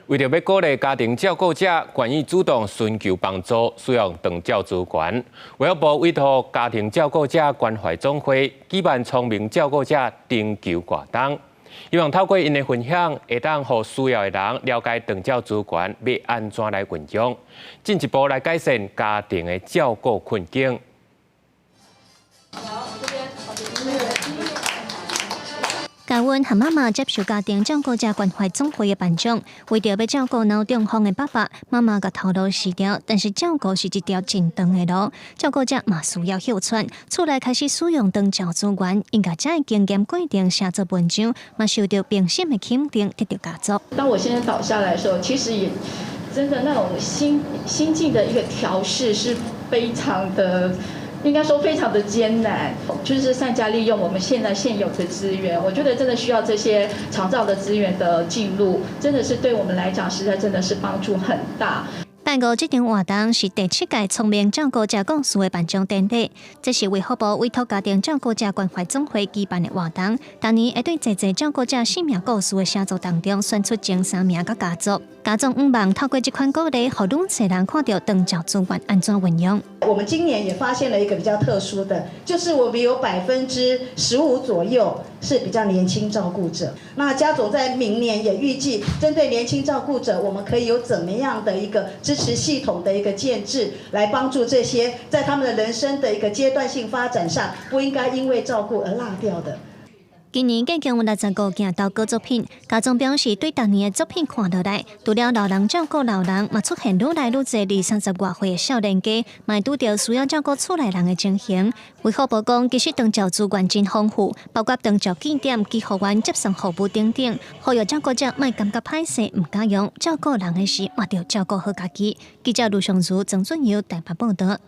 為著欲鼓勵家庭照顧者願意主動尋求幫助，使用長照資源，衛福部委託家庭照顧者關懷總會舉辦聰明照顧者徵求活動，希望透過𪜶的分享，會當予需要的人了解長照資源欲按怎來運用，進一步來改善家庭的照顧困境。嘉雲和媽媽接受家庭照顧者關懷總會的頒獎，為著欲照顧腦中風的爸爸，媽媽共頭路辭掉，但是照顧是一條真長的路，照顧者嘛需要歇喘，厝內開始使用長照資源，𪜶共遮的經驗過程寫做文章，嘛受著評審的肯定，得著嘉作。當我先生倒下來的時候，其實也真的那種心境的一個調適是非常的。應該說非常的艱難，就是善加利用我們現在現有的資源，我覺得真的需要這些長照的資源的進入，真的是對我們來講，實在真的是幫助很大。拜五這場活動是第七屆聰明照顧者故事的頒獎典禮，這是衛福部委託家庭照顧者關懷總會舉辦的活動。當年會對濟濟照顧者生命故事的寫作當中，選出前三名佮嘉作。家總向望透過這款鼓勵，予愈濟人看著長照資源按怎運用。我們今年也發現了一個比較特殊的，就是我們有15%左右是比較年輕照顧者。那家總在明年也預計，針對年輕照顧者，我們可以有怎麼樣的一個支持系統的一個建制，來幫助這些在他們的人生的一個階段性發展上，不應該因為照顧而落掉的。今年共有65件投稿作品，家總表示對逐年的作品看落來，除了老人照顧老人，嘛出現愈來愈濟二三十外歲的少年家，嘛會拄著需要照顧厝內人的情形。衛福部講，其實長照資源真豐富，包括長照據點、居服員接送服務等等，呼籲照顧者莫感覺歹勢，毋敢用，照顧人的時，嘛著照顧好家己。記者盧尚如、曾俊堯台北報導。